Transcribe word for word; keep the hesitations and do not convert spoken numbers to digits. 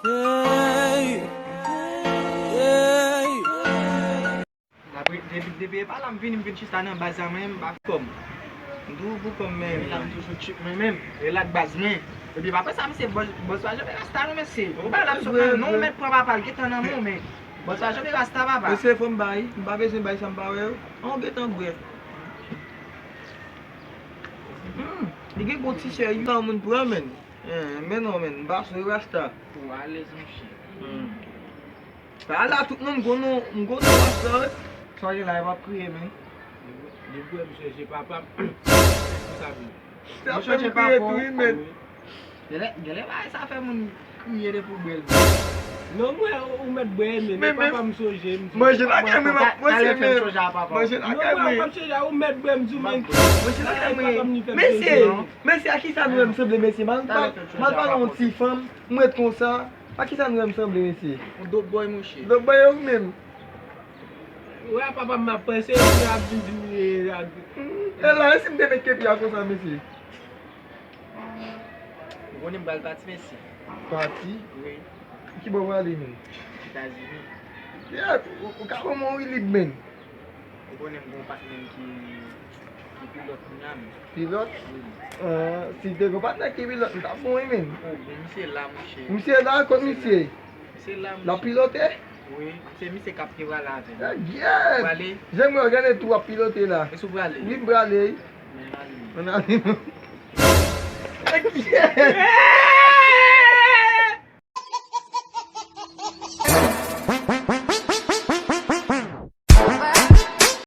Hey, hey. Apre, depi, depi e pa la m vini, m vin chita nan baz la, mwen menm, m pa kòm. M toujou pou kòm, men la m toujou tchip mwen menm. E la k baz mwen. Epi pa fè sa, mesye, bòs, bòs pa janm rasta non, mesye. Ou pa la sot nan non, ou mèt pran papa l gentan nan men w, men bòs pa janm rasta, papa. Mesye, fò m bay, m pa bezwen bay sa m pa wè yo. An, ou gentan bwè. Hmm, li gen bon ti chè, yon moun pran, men. Eh, men non, men, m pa sou rasta. Ou alèz, monchè. Hmm. Pa la tout non, m konn non, m konn non rasta, wi. Sa gen la, e p ap kriye, men. Li bwè, m chèche papa m. Sa vle. Sa fè m kriye tou, wi, men. Genlè, genlè bagay sa fè moun kriye depi w bwè l. Non, mwen, ou mèt bwè, men, men papa m sonje m. Manje lakay mwen, m ap manje, men. Manje lakay mwen. Non, mwen, w ap chèche, ou mèt bwè m di w, men. Manje lakay mwen. Mesye, mesye, a kisa nou menm sanble, mesye? M al, m al, m al pale yon ti fanm, m ret konsa. A kisa nou menm sanble, mesye? Yon dope boy, monchè. Dope boy, ou menm. Ou wè papa m ap panse, ou ap vin di m, eh, ak... E la, e si m te met kepi a konsa, mesye? Ou konnen m pral pati, mesye. Pati? Wi. Ki bò w prale, men? Etazini. Yeah, ou, ou ka ban mwen yon lib, men. Ou konnen m gen yon patnè m ki, ki pilòt kounye a, men. Pilòt? Wi. Ah, si te gen yon patnè ki pilòt, m t ap bon, wi, men. Oh, bon, misye la, monchè. Misye la, kot misye? Misye la, monchè. L ap pilote? Wi, se misye k ap te prale avè m. Eh, yes! Prale? Jan m wè w, gade tou w ap pilote la. E si w prale? Wi, m prale, wi. Men n ale. Ann ale. Eh, yes!